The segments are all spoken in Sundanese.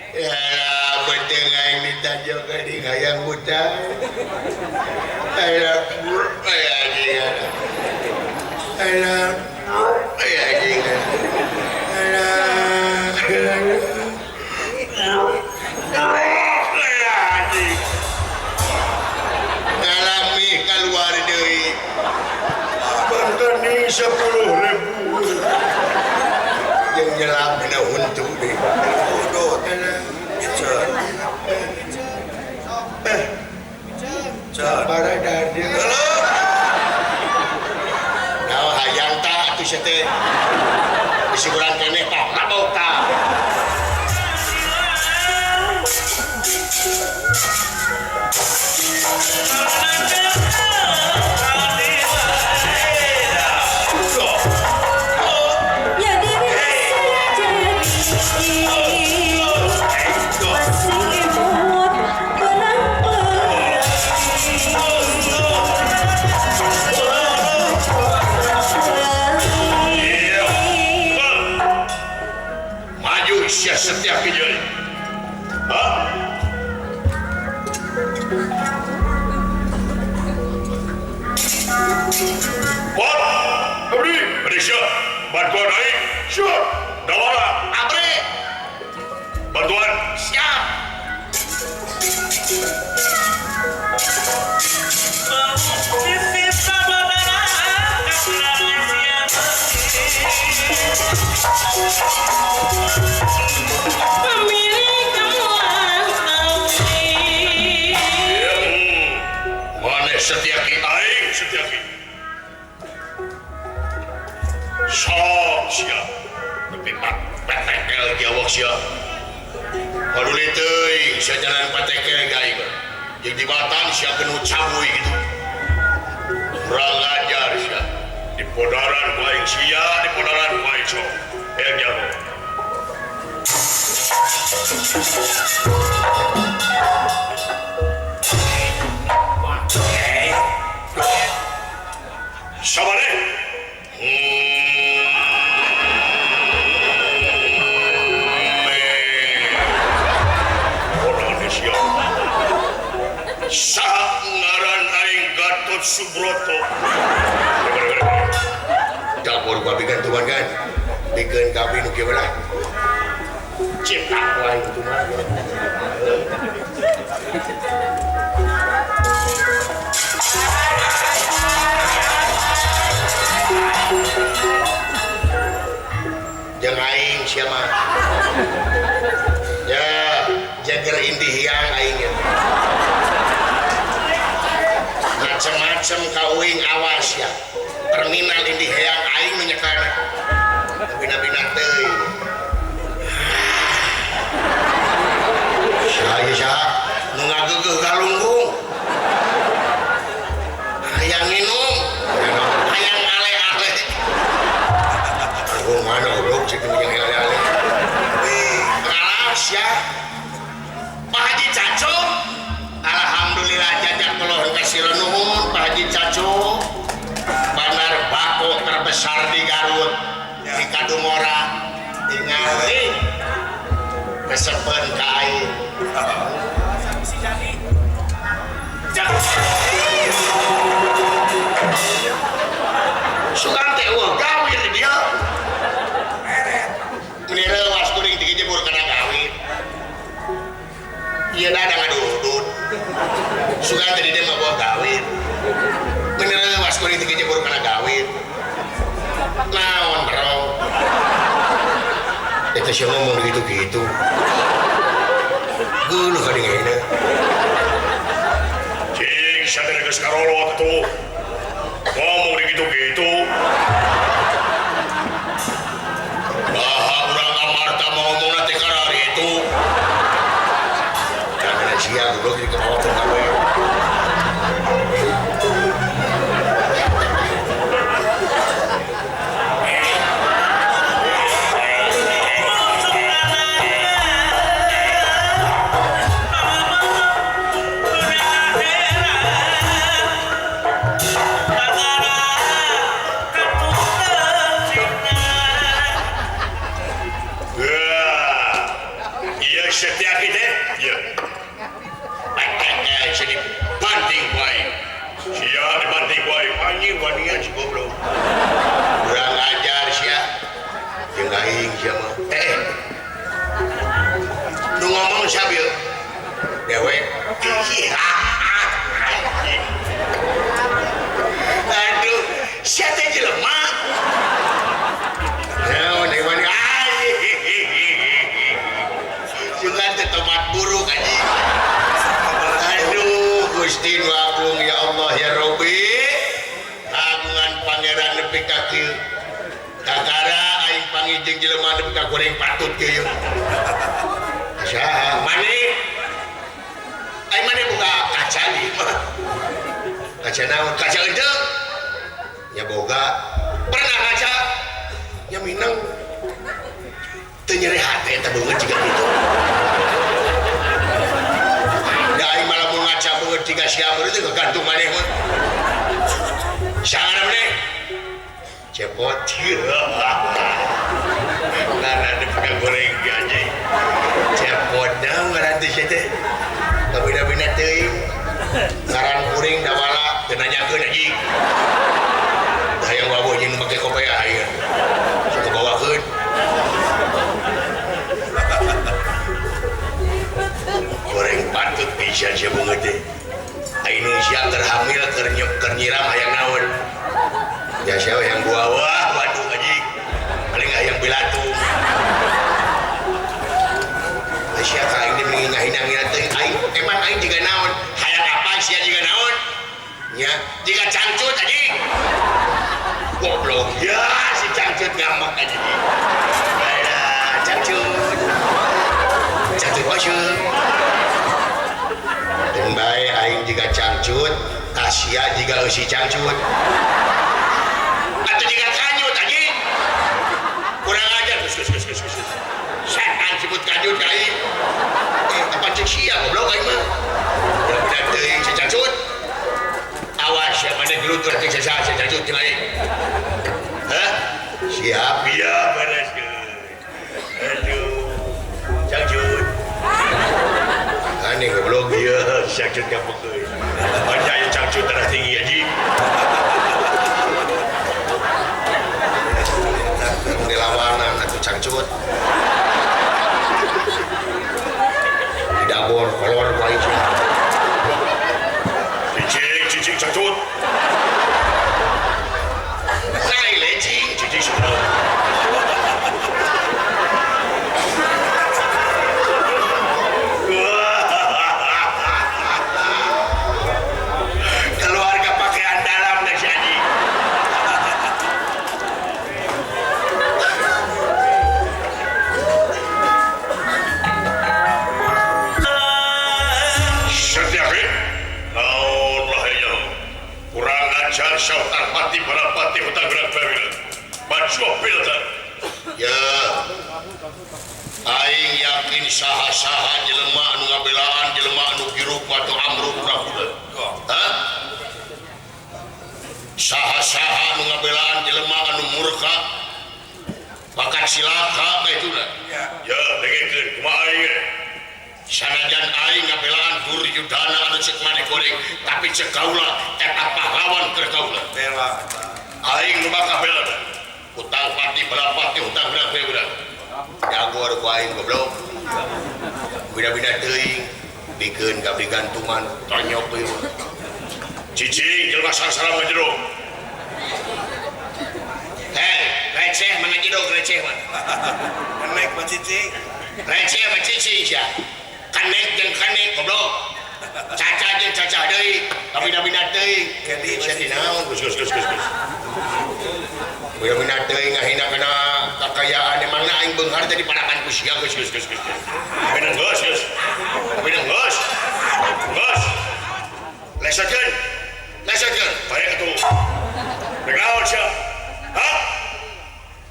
Ya penting aing ditajok di hayang buta. Alah, anjing. Alah, anjing. Alah. Anjing. Ngalami keluar deui. Abang tani 10.000. Jeung nyelap dina huntu deui. Bodoh alah. Para dia. Nah, hayang tak atuh sia teh. Bisi urang keneh tah mabok tah. Setiap kejadian. Hah? What? Abri, Malaysia, bantuan aing, siap. Dawara, abri. Bantuan, siap. Setiaki aing setiaki sok sia nepi patekel jawab sia paduli teuing sia jalan patekel ka aing jeung di batan sia kenu cabuy gitu kurang ajar sia di podaran ku aing sia di podaran ku aing sok hayang jago Sabare. Saha ngaran aing Gatot Subroto. Dapur babikan tuan kan. Bikeun kabeh nu kieu lah. Cipta ku aing kitu mah. Jeung aing sia mah. Ya, jager indih hiang aing ya. Macem-macem ka uing awas ya. Terminal indih hiang aing nu nyekan. Bina-bina teuing. Saha saha nu ngageugeuh galunggung. Hayang minum, hayang ale-ale. Aduh, mana goblok cek nu yang ale-ale. Alas ya. Pak Haji Caco. Alhamdulillah jajak keluhur kasih nuhun Pak Haji Caco. Bandar bako terbesar di Garut, di Kadungora, tingali kesepen ka aing. Sugan teh eueuh gawir di dieu. Meni reuas kuring digejebur kana gawir. Ieu da ngadudut. Sugan teh di dieu mah boh gawir. Meni reuas kuring digejebur kana gawir. Naon bro? Eta sia ngomong gitu-gitu. Geuleuh ka dingeuna. Cing sadar geus karolot tuh. Ngomong gitu-gitu. Baha urang amarta mau ngomongna teh karari itu. Jangan sia goblok jadi kebawa pun kabeh. Setyaki teh ieu patekel sia dibanting ku aing sia dibanting ku aing anjing wanian si goblok kurang ajar sia jeung aing sia mah nu ngomong sia bieu dewek aduh sia teh jelema naon deui mani sugan teh tomat buruk anjing aduh Gusti nu agung ya Allah ya Rabbi kagungan pangeran nepi ka kieu kakara aing panggih jeung jelema nepi ka goreng patut kieu saha maneh aing maneh boga kaca di mah kaca naon kaca eudeuh nya boga pernah kaca nya minang teu nyeri hate eta beungeut jiga kitu da aing malah mun ngaca beungeut jiga sia beungeut teh kagantung maneh mah saha maneh cepot ngaran nepi ka goreng anjing cepot naon ngaran teh sia teh kabina-bina teuing ngaran kuring dawala teu nanyakeun anjing hayang wabuh jeung make kopea aing sok kabawakeun goreng patut pisan sia beungeut teh aing sia keur hamil keur nyiram hayang naon ya sia hayang buah waduh anjing paling hayang bilatung sia ka aing teh ngahina-ngahina teuing aing emang aing jiga naon hayang apa sia jiga naon nya jiga cangcut anjing goblok ya si cangcut ngambek anjing alah cangcut cangcut wasyuk teu bae aing jiga cangcut ka sia jiga eusi cangcut atuh jiga kanyut anjing kurang ajar geus geus geus geus setan sebut kanyut ka aing apa cek sia goblok aing mah budak teuing si cangcut awas ya maneh gelut teh saha si cangcut jeung aing hah siap ya beres aduh cangcut aneh goblok ieu si cangcut ngambek euy anjay cangcut darah tinggi anjing dilawanan atuh cangcut didabor kolor ku aing cicing cicing cangcut naik lecing cicing sudah keluarga pakaian dalam dah si anjing Setyaki naon lahnya kurang ajar sautar pati barapati hutang gerak pamila bajua pilta ya aing yakin saha-saha jelema anu ngabelaan jelema anu giruk atau amruk rakuda hah saha-saha anu ngabelaan jelema anu murka bakat silaka kaituna ya dengekeun kumaha aing sanajan aing ngabelaan Duryudana anu cek maneh goreng tapi cek kaula eta pahlawan keur kaula bela aing nu bakal bela hutang pati balapati hutang berak berak jagor ku aing goblok bina-bina teuing bikeun ka digantungan tonyok ieu cicing jelema sangsara mah jero hei receh mana jero receh mah kenek mah cicing receh mah cicing sia kanek jeung kanek goblok caca jeung caca deui kabina-bina teuing sia di naon geus geus geus geus bina-bina teuing ngahina kana kakayaan emangna aing beunghar teh diparapan ku sia geus geus geus geus bina geus geus bina geus geus lesakeun lesakeun bae atuh rek naon sia ha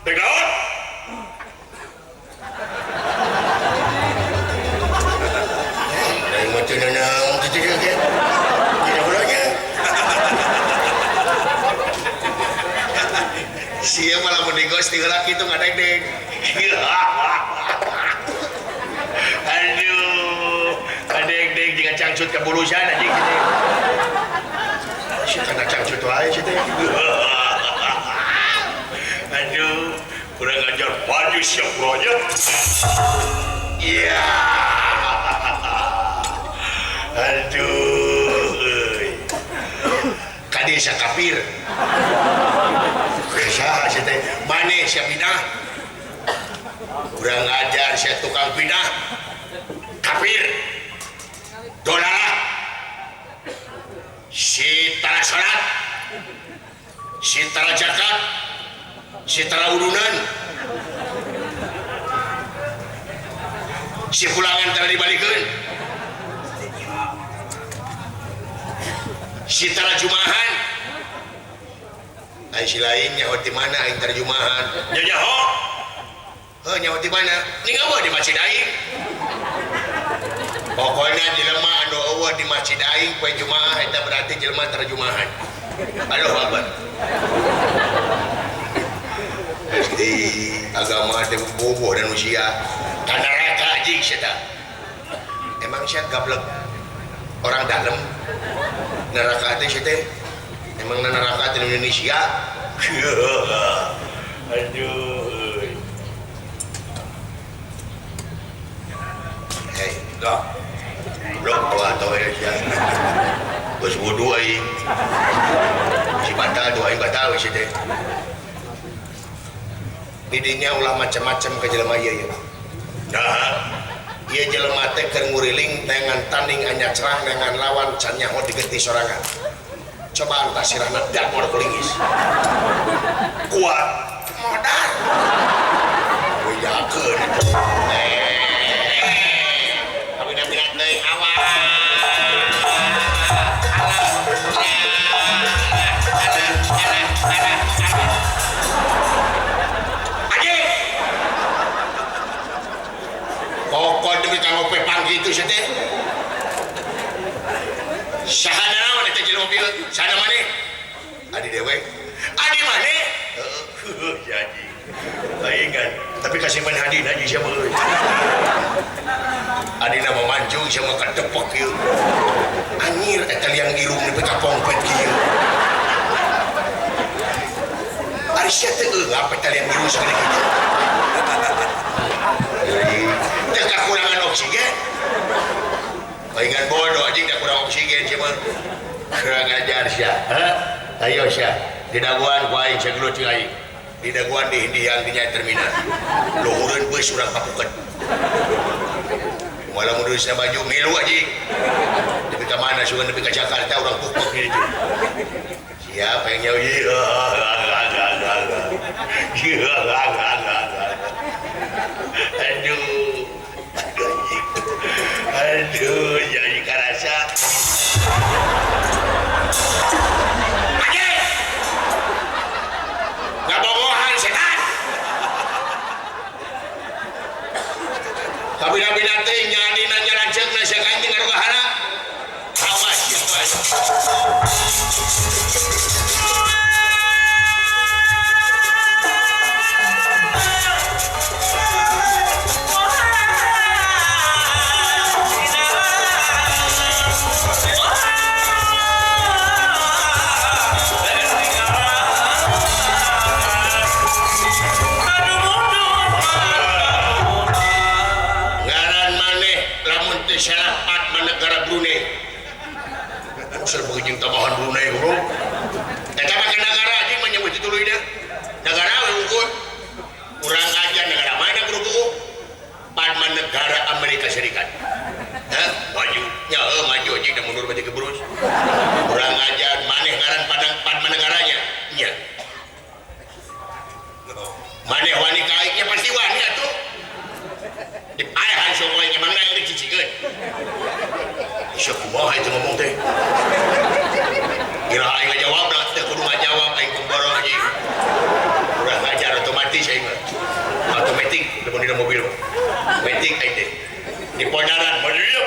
rek naon aing mah teu nanaon kitu ge tidak bolanya sia malah mun digos ti heula kitu ngadegdeg. Aduh. cangcut ka bulusan anjing kitu. Si kana cangcut wae si teh. Aduh, kurang ajar baju siap ronya. Iya. Aduh. Kade sia kafir. Saha sia teh? Maneh sia pindah. Kurang ajar sia tukang pindah. Kafir. Dolalah. Si tara salat. Si tara zakat. Si tara urunan. Si pulangan tara dibalikeun. Si tara jumahan. Ai si lain nyaho di mana aing tara jumahan? Nya nyaho. Heuh nyaho di mana? Ningawa di masjid aing. Pokoknya jelema anu eueuh di masjid aing poe Jumaah eta berarti jelema tara jumahan. Allahu Akbar. Di agama teh boboh dan usia ka neraka anjing sia tah. Emang sia gablek orang dalam neraka teh sia teh. Emang neraka teh Indonesia. Aduh. Hei, dah. Blok tua tau ya sia. Geus wudu aing. Si batal tuh aing batal sia teh. Didinya ulah macam-macam ke jelema ieu ieu. Nah, ieu jelema teh keur nguriling dengan tanding anyacrang dengan lawan can nyaho digetih sorangan. Coba antah sirahna dapur kulingis. Kuat modar. Bejakeun eta. Kabina-bina teuing awas. Alah, alah, alah. Kokon demi kanggo pepang kitu sia teh. Saha naon eta jelema mobil? Saha maneh? Adi dewe. Adi maneh? Heuh, jadi. Lain kan, tapi kasimpan hadina jeung sia mah euy. Adina mah mancung sia mah kadepek ieu. Anjir eta liang irung nepi ka pongpet kieu. Ari sia teh eungap eta liang irung sagede kitu. Teu kakurangan oksigen. Palingan bodoh anjing da kurang oksigen sia mah. Kurang ajar sia. Hah? Ayo sia, didaguan ku aing sagelut jeung aing. Didaguan di Hindian di nya terminal. Luhureun beuss urang papukeun. Malah mundur sia baju milu anjing. Nepi ka mana sugan nepi ka Jakarta urang pupuk di ditu. Siapa yang nyaho ieu? Aduh. Aduh, jadi karasa. Aje! Ngabogohan setan. Kabina-bina teh nyadina nyalanceukna sia ka anjing ngaruga hara. Awas ya, awas. Negara Brunei. Usah begitu tambahan Brunei bro. Eta mah negara anjing menyebut itu leudah. Negara we ukur. Urang aja negara mana bro? Padma negara Amerika Serikat. Hah? Maju. Ya heuh maju anjing da mundur baju ke Brus. Urang aja maneh ngaran padang Padma negaranya. Nya. Maneh wani ka aing nya pasti wani atuh. Dipaehan sok aing emang aing dicicikeun. Sia kumaha itu ngomong teh. Kira aing ngajawab dah, teu kudu ngajawab aing pemborong anjing. Urang ngajar otomatis aing mah. Otomatik lamun dina mobil mah. Metik aing teh. Di podaran maju ieu.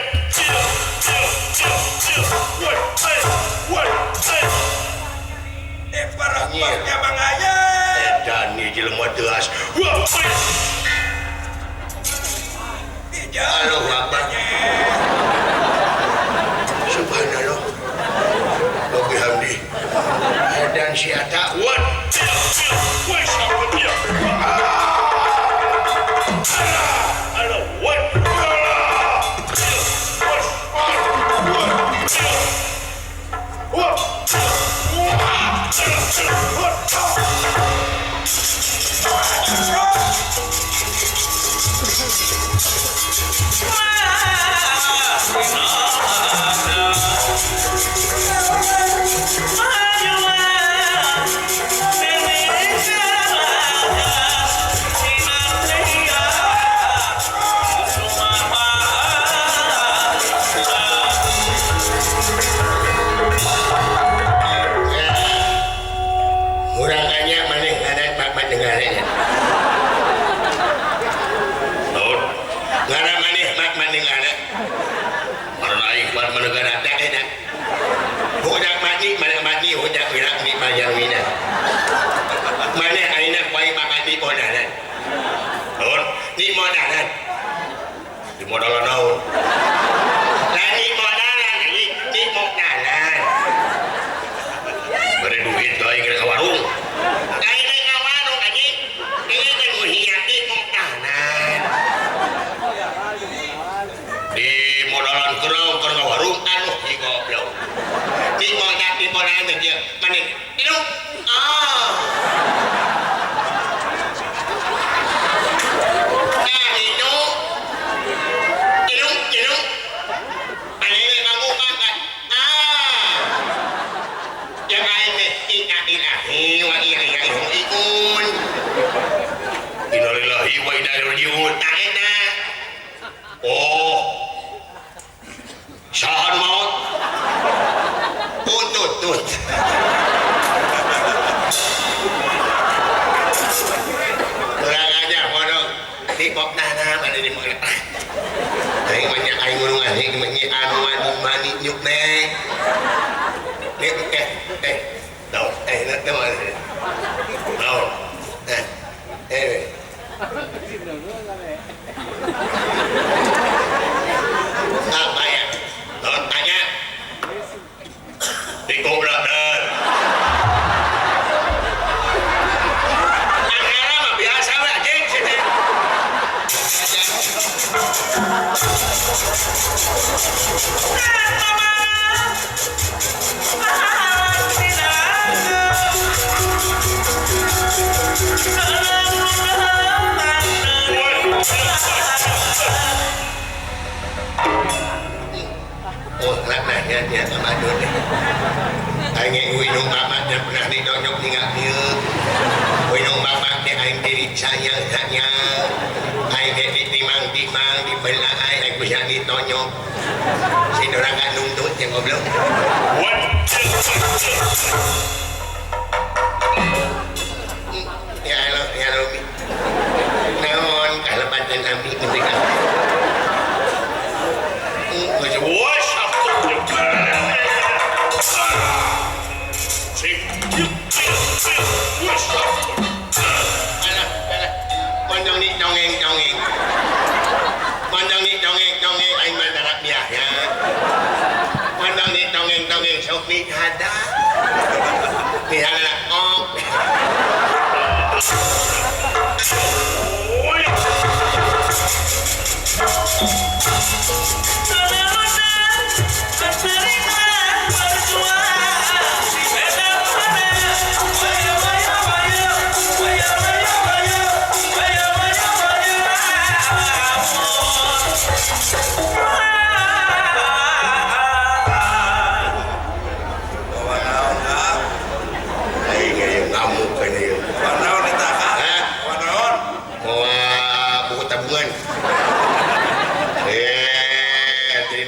Eh parah-parahnya Bang Aya. Edan ieu jelema teuas. Wah. Halo Bapak. si eta. Modalan naon? Lani modalan ini, ini modalan. Beri duit aing ka warung. Aing ka warung anjing. Ini teh nu hiati modalan. Di modalan kerau keur ka warung anu hi goblok. Di modal di modalan teh ieu maneh. Hidup. Ah. Innalillahi wa inna ilaihi raji'un. Oh. Sahan maut. Utut tut. Kurang aja bodoh. Di pop nana mana di mana. Aing banyak aing ngurungan aing banyak anu mani mani nyuk neng. Nek eh eh. Tau eh nak tahu. Tau. Eh. Eh. Apa ya? Tanya. Tikung brother. Angara mah biasa we anjing sih. Oh, laknanya dia sama dulu. Aing winung bapak dan pernah ditonyok ninggal dia. Winung bapak teh aing diri sayang hanya. Aing teh ditimang-timang dibelah aing aing bisa ditonyok. Si dorang nuntut yang goblok. Ya Allah, ya Rabbi. Naon kalepatan abdi ketika. Alah, alah. Mondong ni dongeng-dongeng. Mondong ni dongeng-dongeng aing mah darak biaya. Mondong ni dongeng-dongeng sok ni hada. Ni hada ok.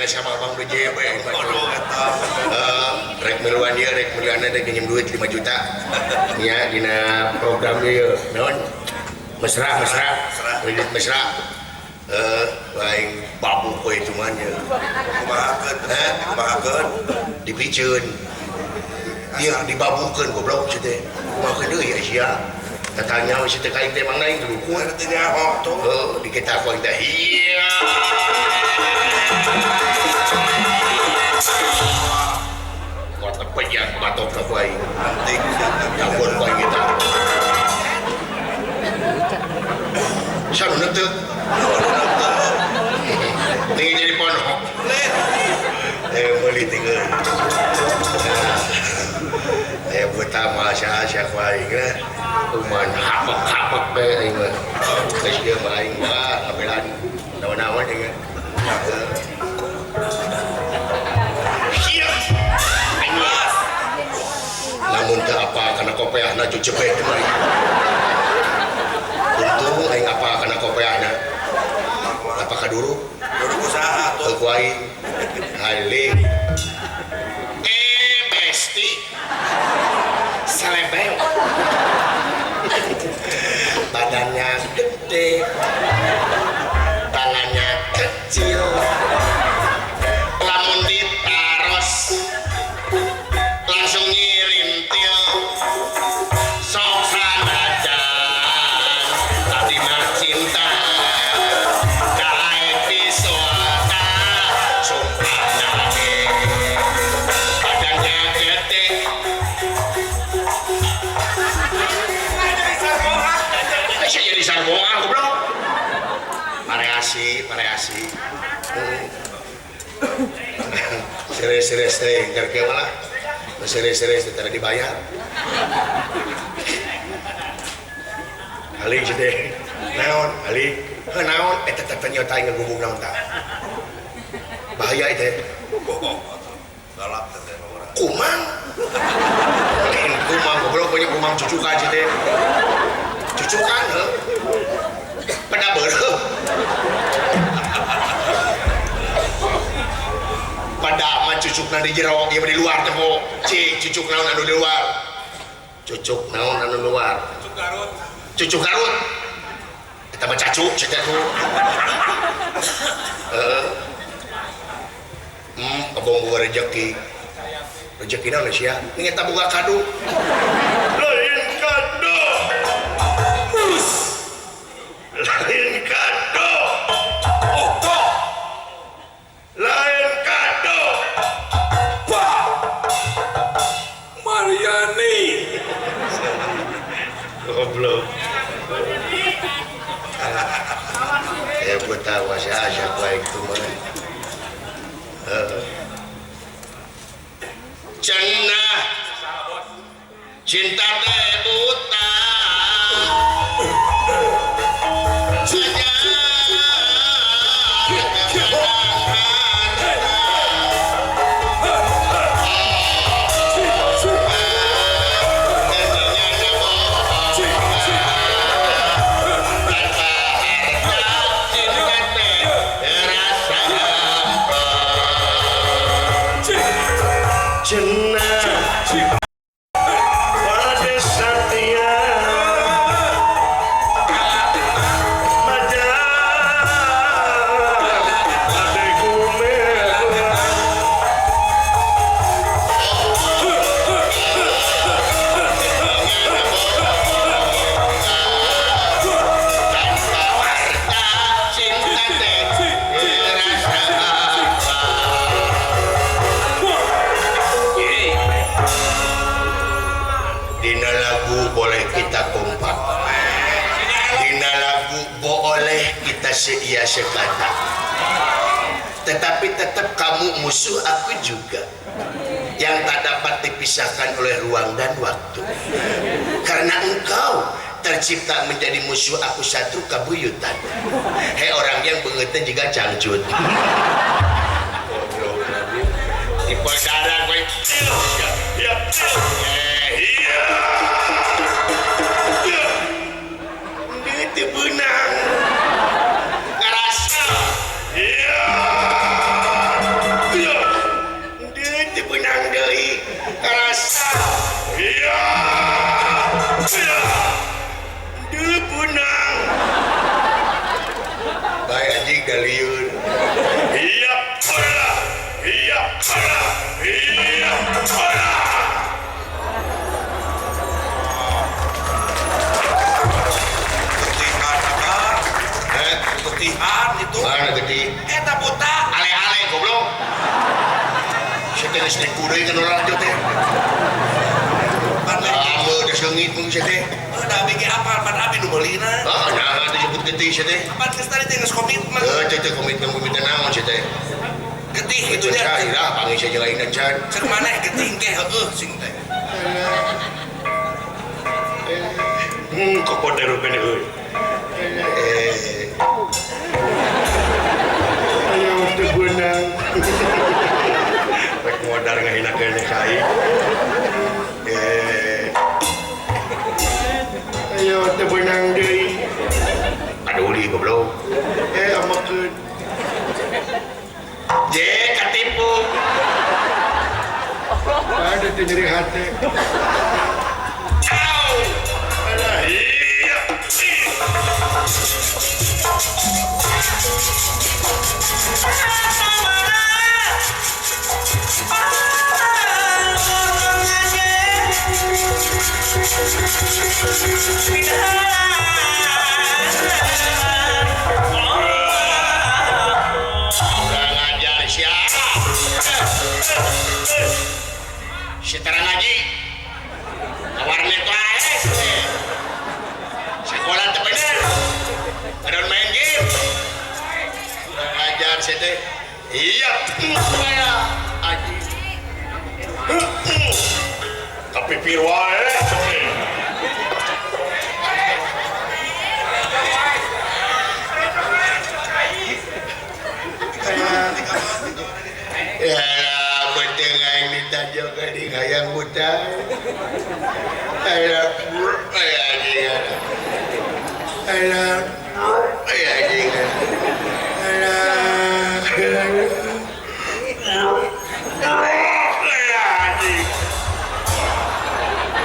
Sama abang BJB rek miluan dia rek miluan ada pinjam duit 5 juta nya dina program dia naon mesra mesra kredit mesra lain babu koe cuman ya kumahakeun kumahakeun dipiceun dia dibabukeun goblok sia teh kumahakeun deui ya sia katanya si teh kaing teh mang lain dukun teh nyaho tuh heuh dikita ku aing teh iya. Kota Yang batok ka ku aing. Penting sia ku aing eta. Sanu teu. Tinggi jadi ponok. Meuli tinggal. Buta mah sia ku aing lah. Kuman hapek-hapek bae aing mah. Geus ieu mah aing mah kabelan naon-naon aing. Lamun teu apa kana kopeahna jejebet mah. Untung aing apa kana kopeahna. Apa kaduru? Duru usaha tuh. Ku aing. Haling. Besti. Selebel. Badannya gede, tangannya kecil. Lamun ditaros langsung ngirintil. Sok sanajan tadi mah cinta kae pisota sumpah nage badannya gede. Saya jadi sarboa goblok. Variasi, variasi. Serius-serius teh, keur kieu malah. Serius-serius teh tara dibayar. Haling sih teh. Naon, haling. Heuh naon eta teh nyota aing ngegubug naon tah. Bahaya eta. Galak teh urang. Kumang. Lain kumang goblok punya kumang cucukan sih teh. Cucukan heuh. Pada beureum. Pada mah cucukna di jero, ieu mah di luar teh po. Cik, cucuk naon anu di luar? Cucuk naon anu luar? Cucuk Garut. Cucuk Garut. Eta mah cacuk cek teh. Heeh. Abong boga rejeki. Rejeki naon sia? Ning eta boga kadu. Lain kado. Hus. Lain kado. Oto. Lain kado. Pak Mariani. Goblok. Ya buta wasa asa baik tu mah. Cenah cinta teh buta. Seia sekata, tetapi tetap kamu musuh aku juga, yang tak dapat dipisahkan oleh ruang dan waktu. Karena engkau tercipta menjadi musuh aku satu kabuyutan. Hei orang yang bengetan juga cangcut. Di darah gue. Ya, iya. Dia benang. Galiun. Iya, pala. Iya, pala. Iya, pala. Ketihan apa? Ketihan itu. Mana gede? Eta buta. Ale-ale goblok. Saya Geus nipu deui kana lalajo teh. Lama geus leungit mung sia teh. Heuh da abi ge apal pan abi nu meulina. Heeh, nah disebut getih sia teh. Pan geus tadi teh geus komitmen. Heuh, teh komitmen naon sia teh. Getih kitu nya. Cah, panggil sia jeung lain can. Cek maneh getih ge heueuh sing teh. Kokot rupene euy. Ayo teu beunang. Rek modar ngahinakeun ka aing. Ayo teu beunang deui. Aduh li goblok. Amekeun. Je katipu. Ada teu nyeri hate. Au. Alah iya. Kurang ajar sia. Si terang ngaji. Ka warnet wae. Sekolah teu bener. Kadon main game. Kurang ajar sia teh. Iya, aji. Kapipir wae. Ya, beteng aing ditajok ka di hayang buta. Alah, anjing. Alah, anjing. Alah. Anjing.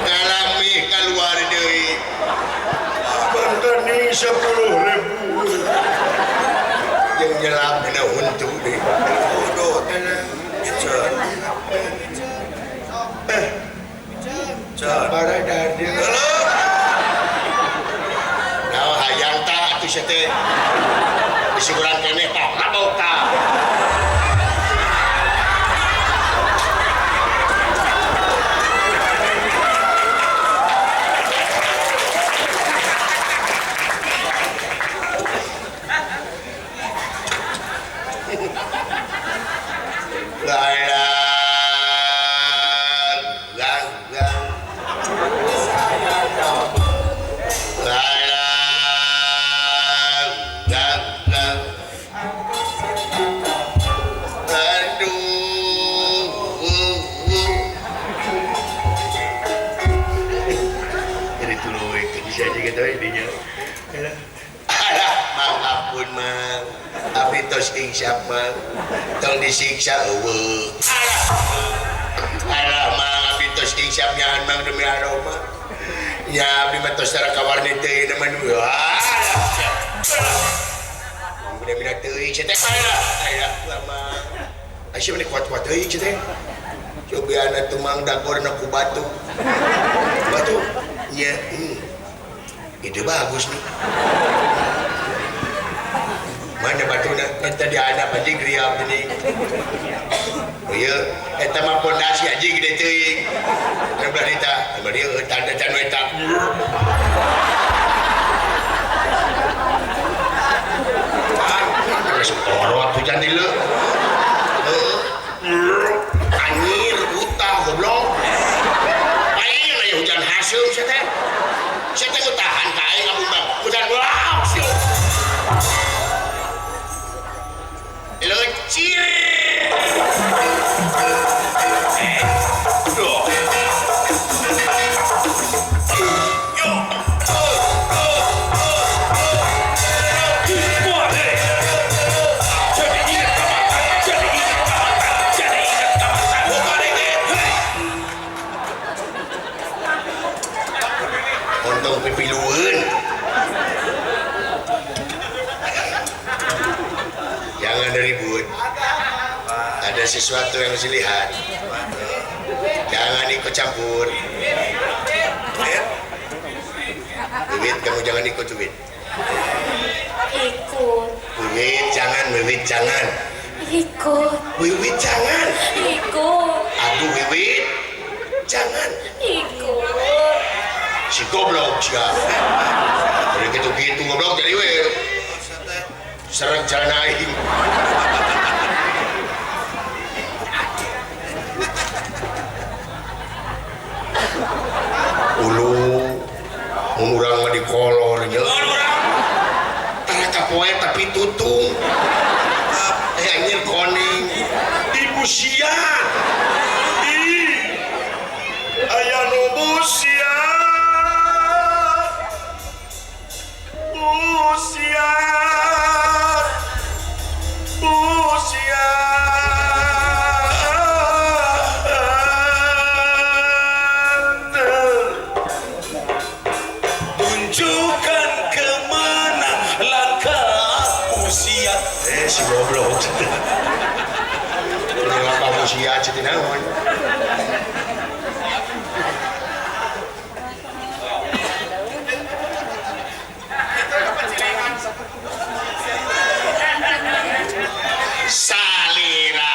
Ngalami keluar deui. Bangkani 10.000. Jeung nyelap dina huntu deui. Bodoh. Nah, hayang tak atuh sia teh. Bisi urang keneh tah mabok tah. Insya Mang, tong disiksa eueuh. Alah. Alah Mang, abdi tos insya nyahan Mang demi Allah Mang. Nya abdi mah tos tara ka warnet teh mah nu. Alah. Beda-beda teuing sia teh. Alah, alah Mang. Aya mah kuat-kuat teuing sia teh. Cobian atuh Mang dagorna ku batu. Batu. Nya, Ide bagus nih. Mana batuna eta di anak anjing griap ini. Oh ieu eta mah pondasi anjing gede teuing. Anu belah dita, anu dieu tanda can eta. Ah, geus orot hujan di leuh. Heuh. Anjir utah goblok. Aing aya hujan haseum sia teh. Sia teh tahan ka aing ngabumbang. Hujan wow sieu. Lecir. Untung pipilueun. Jangan ribut. Ada sesuatu yang harus dilihat. Jangan ikut campur. Wiwit, kamu jangan ikut, Wiwit. Ikut. Wiwit, jangan, Wiwit, jangan. Ikut. Wiwit jangan. Ikut. Aduh Wiwit. Jangan. Ikut. Si goblok sia. Dari gitu-gitu goblok jadi we. Serang jalan aing. Ulu mun urang mah dikolor nya. Tara kapoe tapi tutung. Anjir koning. Ibu sia. Ih. Aya nu busia. Busia. Busia. Tunjukkan kemana langkah usia. Si goblok. Langkah usia citi naon. Salira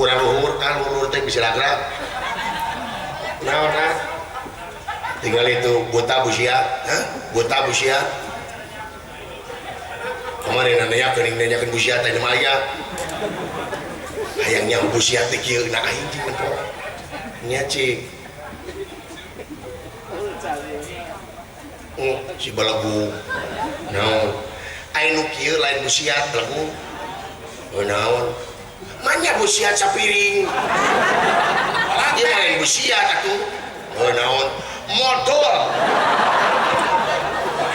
kurang luhur kan luhur teh bisa ragrag. Naon nah? Tinggal itu buta busia, hah? Buta busia. Kemarin nanya keuning nanyakeun busia teh mah aya. Hayang nya busia teh kieu na aing cing nempo. Nya cing. Oh, si balagu. Naon? Aing nu kieu lain busia balagu. Oh naon? Manya busiat sapiring. Dia main busiat atuh. Oh naon? Modal.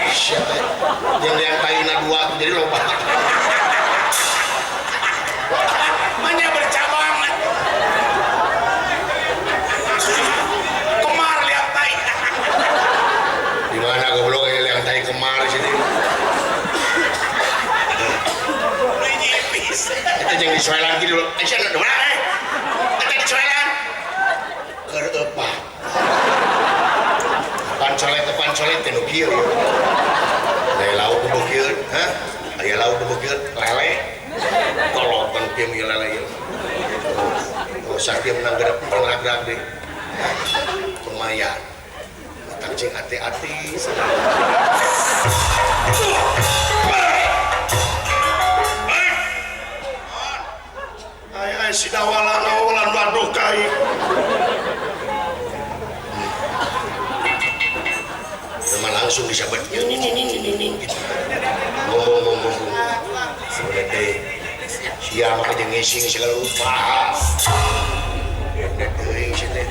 Siapa? Yang liang taina dua jadi loba. Manya bercabang. Kemar liang tai. Di mana goblok liang tai kemar sini? Eta jeung disoelan kieu dulu. Aisyah nu mana eh? Eta disoelan. Keur eupat. Pancolet teh nu kieu. Aya lauk nu beukeun, hah? Aya lauk nu beukeun, lele. Tolong kan kieu ieu lele ieu. Oh, sakieu menang gerak gerak deui. Lumayan. Utang cing ati-ati. Si dawalan awalan waduh kai. Memang langsung disabet ini gitu. Ngomong. Sudah deh. Siang mah jeung ngising segala rupa. Enak teuing sia teh.